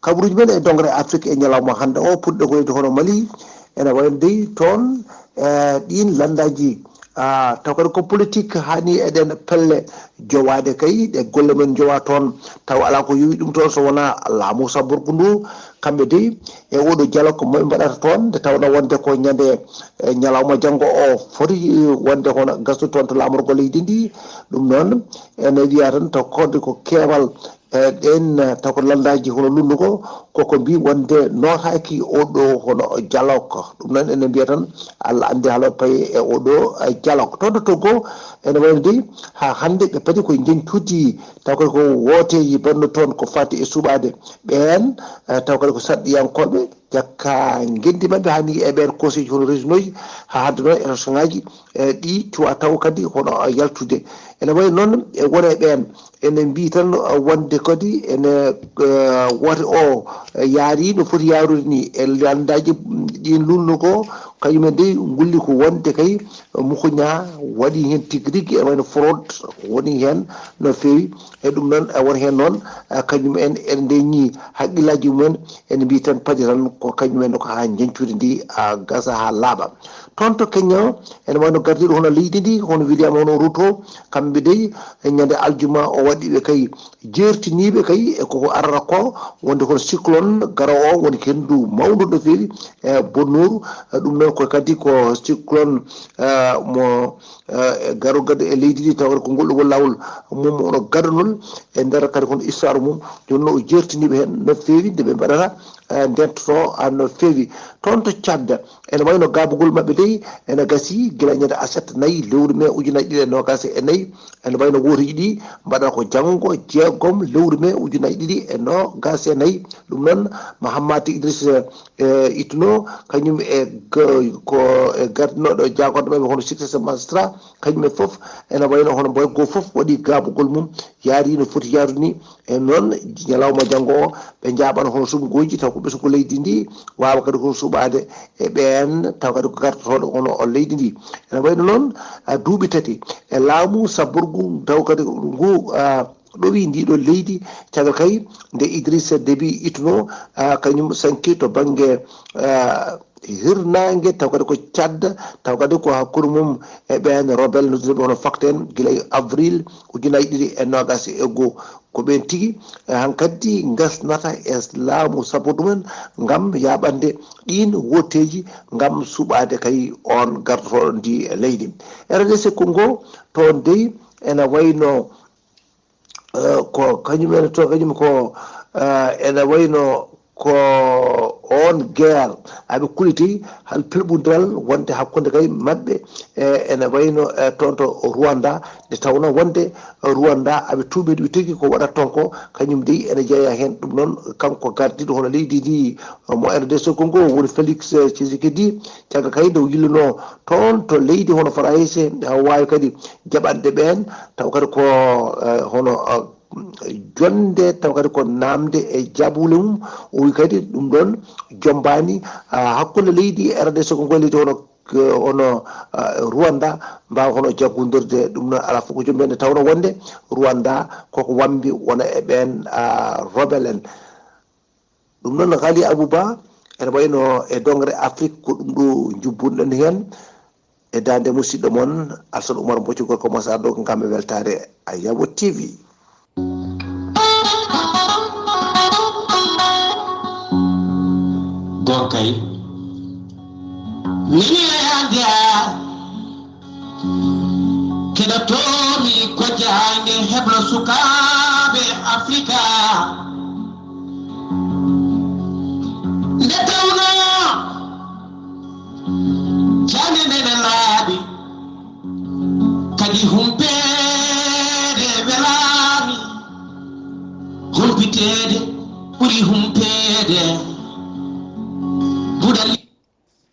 Kabaruuji men e dongre Afrique e ñalawma hannde o, puɗɗo ko leydi hono Mali, ene wayno dey toon, e ɗiin lanndaaji, ah, taw kadi ko politique hani e ɗeen pelle jowaade kay, ɗe golle men jowa toon, taw alaa ko yowi ɗum toon so wonaa laamu sabborgu ndu. Kamɓe dey e oɗo dialogue ko moɓe mbaɗata toon, nde tawno wonde ko ñande, e ñalawma janngo o foti wonde kono gasnude toon to laamorgo leydi ndi. Ɗum noon ene wiya tan taw kadi ko keewal, e ɗeen, eh, taw ko lanndaaji hono lunndu ko, koko mbi wonde nootaaki oɗo hono dialogue. Ɗum noon ene mbiya tan Allah anndi haalooɓe payi e oɗo, eh, dialogue. Toon to Togo ene wayno dey haa hannde ɓe padi koye njeñcuuji taw kadi ko wooteeji mbaɗno toon ko fati e suɓaade ɓeen, eh, taw kadi ko sarɗiyankooɓe, jakka ngenndi maɓɓe haa ni e ɓeen conseil ji hono région uji, haa hannde noon e région ngaji, e ɗi cuwa taw kadi hono yaltude. Ene wayi noon e won e ɓeen ene mbii tan, eh, wonde kadi ene, eh, woote o, eh, yaari no foti yaarude ni e lanndaaji ɗin luulno ko, kañum en dey ngulli ko wonde kay Mukuña waɗi heen tigi rigi, ene wayno fraude woni heen no feewi. E ɗum noon, e won heen noon, eh, kañum en ene ndeñi haqqillaaji mumen, ene mbii tan padi tan ko kañum en ko haa njeñcuude ndi, ah, gasa haa laaɓa. Toon to Kenya, ene wayno gardiiɗo hono leydi ndi, hono William hono Ruto, kamɓe dey, e ñande aljuma o waɗi ɓe kay jeertiniiɓe kay e ko arata ko, wonde kono cyclone garowo o woni ko henndu mawndu no feewi, e bonnooru. E ɗum noon ko kadi ko cyclone, eh, mo, eh, garo gado e leydi ndi, tawa ko ngol ɗo laawol mum ono gadanol e nder kadi kono histoire mum. Jooni noon o jeertiniiɓe heen no feewi nde ɓe mbaɗata, eh, ndentoto, ah, no feewi. Toon to Tchad, ene wayno gaabugol maɓɓe dey ene gasi gila ñande aset nayi lewru mai ujunaaji ɗiɗi e noogaas e nayi. Ene wayno wooteeji ɗi mbaɗata ko janngo jeegom lewru mai ujunaaji ɗiɗi e noogaas e nayi. Ɗum noon, Mahamat Idriss, eh, Itno, kañum e g-, ko e gardinooɗo jaagorɗo maɓɓe hono successeur magistrat, kañum e fof ene wayno hono mboy goo fof waɗi gaabugol mum, yaari no foti yaarude ni. E noon, ñalawma janngo o, ɓe njaaɓano hono suɓngooji, taw ko ɓesngu leydi ndi, waawa kadi hono suɓaade e ɓeen, taw kadi ko gartotooɗo hono o leydi ndi. Ene wayno noon, a, duuɓi tati e laamu sabborgu, taw kadi ngu, a, ɗowi ndiɗo leydi, caggal kay nde Idrissa Déby Itno, a, kañum sanki to bannge, a, hirnaange, taw kadi ko Tchad, taw kadi ko hakkunde mum e ɓeen rebelle nodduɓe hono FACT en gila e avril ujunaaji ɗiɗi e noogaas e goo. Ko ɓeen tigi, e, hankadi ngasnata e laamu sabbordu mum ngam yaaɓande ɗiin wooteeji ngam suɓaade kay oon gardotooɗo ndi leydi. R D C Congo, toon dey ene wayno eh, ko kañum en to kañum ko, eh, ene wayno ko oon guerre, aɓe kulitii hal pelɓundiral wonde hakkunde kay maɓɓe, e ene wayno e toon to Rwanda, nde tawnoo wonde Rwanda aɓe tuumiiɗo tigi ko waɗata toon ko, kañum dey ene jeyaa heen. Ɗum noon, kanko gardiiɗo hono leydi ndi mo R D C Congo woni Félix Tshisekedi, caggal kay nde o yillunoo toon to leydi hono Farayse, haa waawi kadi jaɓande ɓeen, taw kadi ko, eh, hono, eh, jonnde, taw kadi ko naamnde e jaabuwol mum. O wi kadi ɗum ɗoon jommbaani, ah, hakkunde leydi R D C Congo e leydi hono, hono, ah, Rwanda, mbaawa hono jaggondirde. Ɗum noon alaa fof ko jommbinde, nde tawnoo wonde Rwanda koko wammbi wona e ɓeen, ah, rebelle en. Ɗum noon, Ghali Abou Ba, ene wayno e dongre Afrique, ko ɗum ɗo njubbunɗen heen e daande musidɗo mon Alsan Oumar Mboco, gorko mo Saar Dogo, ngam e weltaare Ayabo T V. Gonkay. Nini e ande a. Keɗotomi ko jaange heblo sukaaɓe Afrika. Nde tawnoo jaange nde ne laaɓi, kadi humpeede welaani, humpiteede ɓuri humpeede. Buɗal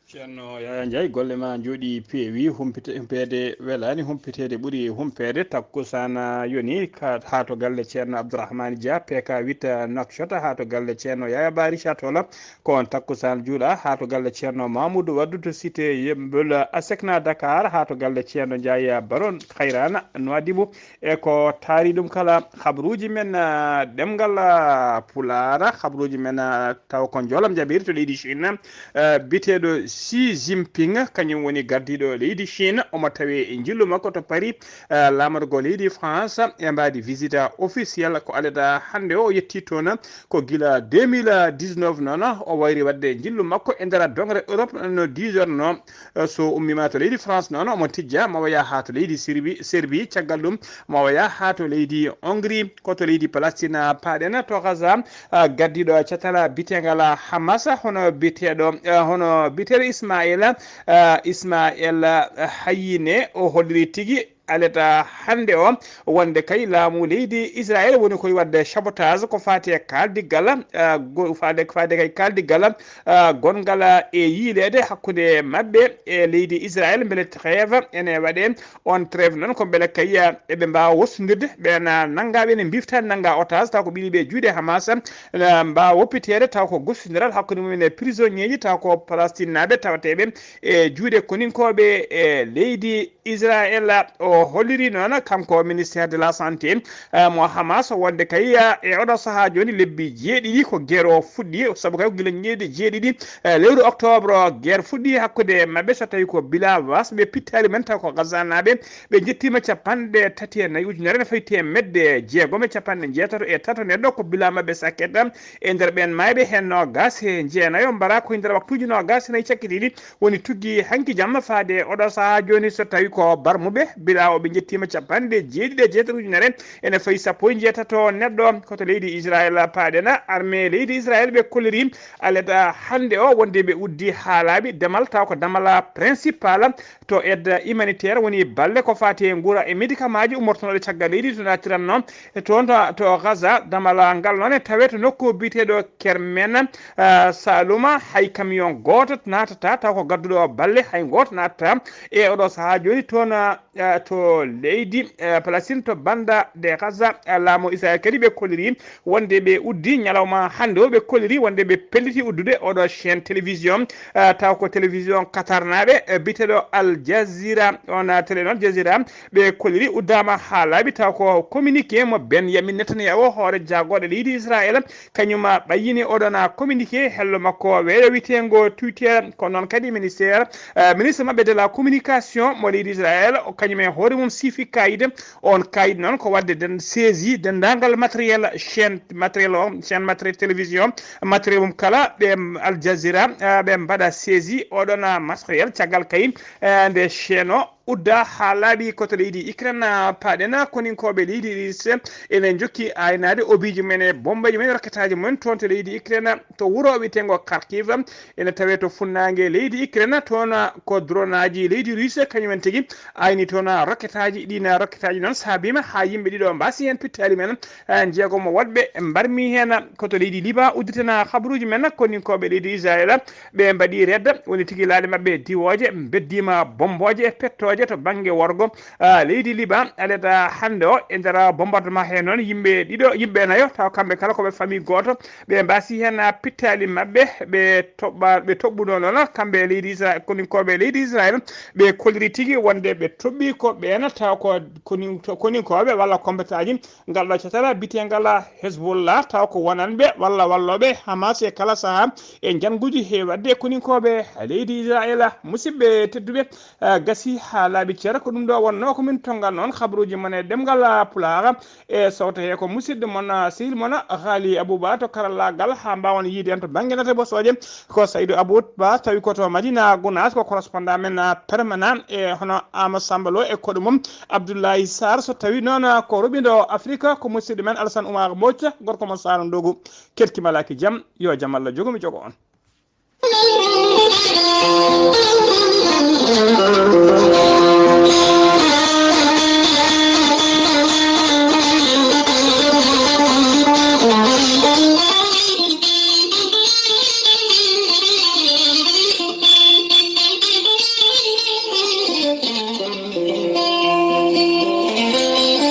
Ceerno Yaya Ndiaye, golle ma njooɗi peewi, humpite-, humpeede welaani, humpiteede ɓuri humpeede. Takkusaan yoni ka, haa to galle Ceerno Abdourahmane Dia, P K huit Nouakchott, haa to galle Ceerno Yaya Bari Catola, ko on takkusaan juula, haa to galle Ceerno Mamoudou Waddu to cité Yembol, Asekna Dakar, haa to galle Ceerno Ndiaye Baron Khayrana Nouadhibou, e ko taari ɗum kala, habruuji men, ah, ɗemngal, ah, Pulaar, habruuji men, ah, taw ko njoolam jaɓiri to leydi Chine, ah, biyeteeɗo Xi Jinping, kañum woni gardiiɗo leydi Chine, omo tawee e njillu makko to Paris, ah, laamorgo leydi France, e mbaadi visite officielle ko alada hannde o, o yetti toon ko gila deux mille dix-neuf noon, o wayri waɗde njillu makko e nder dongre Europe no diisorno. Eh, so ummiima to leydi France noon, omo tijja, mawa yaha haa to leydi Sirbi-, Serbie, caggal ɗum mawa yaha haa to leydi Hongrie, ko to leydi Palestine paaɗen, to Gaza, ah, gardiiɗo catal biyeteengal Hamas, hono biyeteeɗo, eh, hono biyeteeɗo Ismael, ah, Ismael, ah, Haniyeh, o holliri tigi alada hannde o wonde kay laamu leydi Israel woni koye waɗde sabotage ko faati e kaaldiggal, ah, go-, faade, faade kay kaaldiggal, ah, gonngal e yiyleede hakkunde maɓɓe e leydi Israel, mbele trêve ene waɗe. On trêve noon ko mbele kay, ah, eɓe mbaawa wostondirde, ɓeen, ah, nanngaaɓe ene mbiftaani nannga otage, taw ko ɓiyiiɓe juuɗe Hamas, ah, mbaawa woppiteede, taw ko gostondiral hakkunde mumen e prisonnier ji, taw ko Palestinnaaɓe tawateeɓe e juuɗe koninkooɓe e leydi Israel. O holliri noon, kanko ministère de la santé, eh, mo Hamas, wonde kay, eh, e oɗo sahaa jooni lebbi jeeɗiɗi ko guerre o fuɗɗi, sabu kay ko gila ñiiɓde jeeɗiɗi, eh, lewru octobre, guerre fuɗɗi hakkunde maɓɓe, so tawi ko bila was ɓe pittaali men, taw ko Gazanaaɓe, ɓe njettiima capanɗe tati e nayi ujunere ne fayti e medde jeegom e capanɗe jeetato e tato neɗɗo ko bila maɓɓe sakket, e nder ɓeen maayɓe heen noogaas e jeenayo mbara ko e nder waktuuji noogaas e nayi cakkitiiɗi, woni tuggi hanki jamma faade oɗo sahaa jooni, so tawi ko barmuɓe, bila o ɓe njettiima capanɗe jeeɗiɗi e jeetati ujunere, ene fayi sappo e njeetato neɗɗo. Ko to leydi Israel paaɗen, armée leydi Israel ɓe kolliri alada hannde o wonde ɓe uddi haa laaɓi damal, taw ko damal principal to aide humanitaire, woni balle ko faati e nguura e médicament ji ummortonooɗe caggal leydi to naatiranno e toon to, to Gaza. Damal ngal noon e tawee to nokku biyeteeɗo Kermen, ah, Saluma, hay camion gooto naatata, taw ko gadduɗo balle hay gooto naatata. E oɗo sahaa jooni toon, ah, to leydi, ah, Palestine, to banda de Gaza, ah, laamu Israel kadi ɓe kolliri wonde ɓe uddi ñalawma hannde o, ɓe kolliri wonde ɓe pelliti uddude oɗo chaîne télévision, ah, taw ko télévision Qatar naaɓe, eh, biyeteeɗo Al Jazeera, on, ah, télé noon Jazeera, ɓe kolliri uddaama haa laaɓi, taw ko communiqué mo Benyamin Netanyahu, hoore jaagorɗe leydi Israel, kañum ɓayyini oɗon communiqué, hello makko weeyo witeengo Twitter. Ko noon kadi ministère, eh, ministre maɓɓe de la communication mo leydi Israel, o kañum e hoore mum siifi kayit. On kayit noon ko waɗde den saisi denndaangal matériel chaîne, matériel o, chaîne matériel télévision, matériel mum kala, ɓe Al Jazeera, eh, ɓe mbaɗa saisi oɗon matériel. Caggal kay, eh, nde chaîne o udda haa laaɓi ko to leydi Ukraine, paaɗen koninkooɓe leydi Russie ene njokki aynaade obiiji men e bommbeeji men, rokketaaji men toon to leydi Ukraine, to wuro wiyeteengo Kharkiv, ene tawee to funnaange leydi Ukraine. Toon ko dronaaji leydi Russie kañum en tigi ayni toon rokketaaji. Ɗiin rokketaaji noon saabiima haa yimɓe ɗiɗo mbaasi heen pittaali men, eh, njeegomo woɗɓe mbarmi heen ko to leydi Liban. Udditen habaruuji men, koninkooɓe leydi Israel ɓe mbaɗi redda, woni tigi laaɗe maɓɓe diwooje, mbeddiima bommbooje e pettooje to bannge worgo, ah, leydi Liban. Aleda hannde o, e nder bombardement he noon, yimɓe ɗiɗo, yimɓe nayo, taw kamɓe kala ko ɓe famille gooto, ɓe mbaasi heen, ah, pittaali maɓɓe, ɓe toɓɓa, ɓe toɓɓuno noon kamɓe leydi Isra-, koninkooɓe leydi Israel, ɓe kolliri tigi wonde ɓe toɓɓi ko ɓeen, taw ko koni-, to koninkooɓe walla kompetaaji ngal ɗo catal biyeteengal Hezbollah, taw ko wonanɓe walla wallooɓe Hamas e kala sahaa e njannguuji heewi waɗde e koninkooɓe leydi Israel. Musidɓe tedduɓe, eh, gasi haa laaɓi cer, ko ɗum ɗo wonnoo ko min tonngal noon habaruuji mon e ɗemngal Pulaar. E sowto he ko musidɗo mon, ah, sehil mon, ah, Haali Abuba to karallaagal, haa mbaawon yiide en to bannge nate bosooje. Ko Saydou Abou Ba, tawi ko to Madina Gounass, ko correspondant men, ah, permanent, e hono Ama Samba Lo e koɗo mum Abdoulaye Sarr, so tawi noon, ah, ko roɓindo Afrique, ko musidɗo men Alassane Oumar Mbodj, gorko mo Sara Ndogu. Keɗki malaaki jam, yo jam Allah jogo mi jogo on.